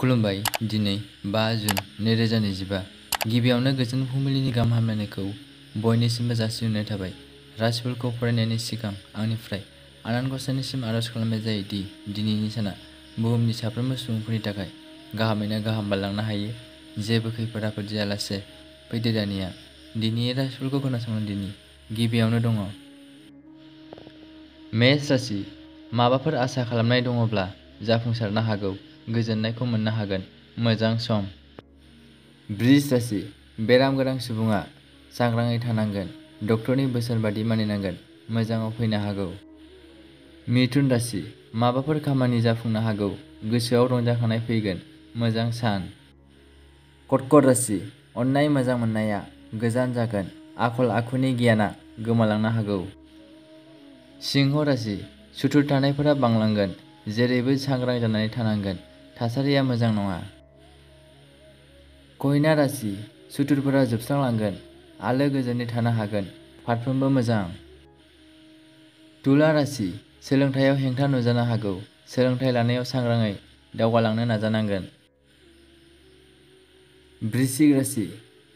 खुलुमबाय। दिनै 5 जुन 2025 गिबियावनो गोजोन फुंबिलिनि गाहाम हामलायनायखौ बयनिसिमबो जासिहरनाय थाबाय। राशिफोरखौ फरायनायनि सिगां आंनिफ्राय आनान गसाइनिसिम आरज खालामनाय जायो दि दिनैनि साना बुहुमनि साफ्रोमबो सुबुंफोरनि थाखाय गाहामैनो गाहाम बारलांनो हायो। जेबो खैफोद आफोद जायालासे फैदो दानिया दिनैनि राशिफोरखौ खोनासंनो। दिनै गिबियावनो दङ मेष राशि। माबाफोर आसा खालामनाय दङब्ला जाफुंसारनो हागौ। गोजोननायखौ मोननो हागोन। मोजां सम। बृष राशि। बेराम गोनां सुबुङा सांग्राङै थानांगोन। डक्टरनि बोसोन बादि मानिनांगोन। मोजाङाव फैनो हागौ। मिथुन राशि। माबाफोर खामानि जाफुंनो हागौ। गोसोआव रंजाखांनाय फैगोन। मोजां सान। कर्कट राशि। अननाय मोजां मोननाया गोजान जागोन। आखल आखुनि गियाना गोमालांनो हागौ। सिंह राशि। सुथुर थानायफोरा बांलांगोन। जेरैबो सांग्रां जानानै थानांगोन। थासारिया मोजां नङा। कन्या राशि। सुथुरफोरा जोबस्रांलांगोन। आलो गोजोनै थानो हागोन। फारफ्रोमबो मोजां। तुला राशि। सोलोंथायाव हेंथा नुजानो हागौ। सोलोंथाइ लानायाव सांग्राङै दावगालांनो नाजानांगोन। वृश्चिक राशि।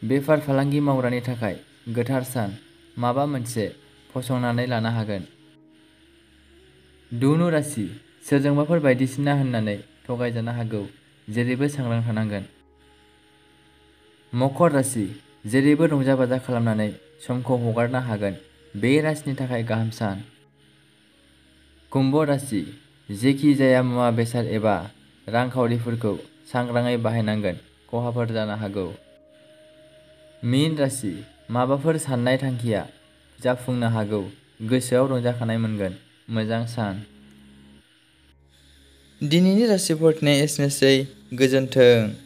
बेफार फालांगि मावग्रानि थाखाय गोथार सान। माबा मोनसे फसंनानै लानो हागोन। धनु राशि। सोरजोंबाफोर बायदिसिना होननानै थगायजानो हागौ। जेरैबो सांग्रां थानांगोन। मकर राशि। जेरैबो रंजा बाजा खालामनानै समखौ हगारनो हागोन। बे राशिनि थाखाय गाहाम सान। कुम्भ राशि। जेखि जाया मुवा बेसाद एबा रांखावरिफोरखौ सांग्राङै बाहायनांगोन। खहाफोर जानो हागौ। मीन राशि। माबाफोर साननाय थांखिया जाफुंनो हागौ। गोसोआव रंजाखांनाय मोनगोन। मोजां सान। दिनैनि राशि फरायनाया एसेनोसै। गोजोन्थों।